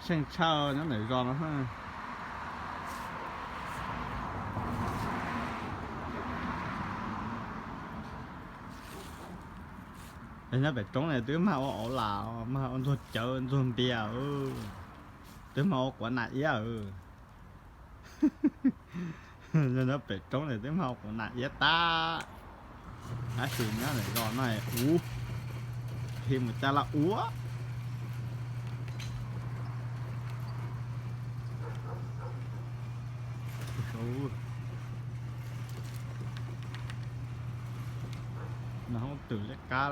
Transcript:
Seej tshaj nyob ntawm zos no. Nyob pem roob ne twb mag ua auv lam, mag ua ntxuag cawv ntxuag npias, twb mag ua quav nas iab. Nyob pem roob ne twb mag ua quav nas iab tag. Tab sis nyob ntawm zos no ua, qhia mus cas los ua. No hoob twm liab qab.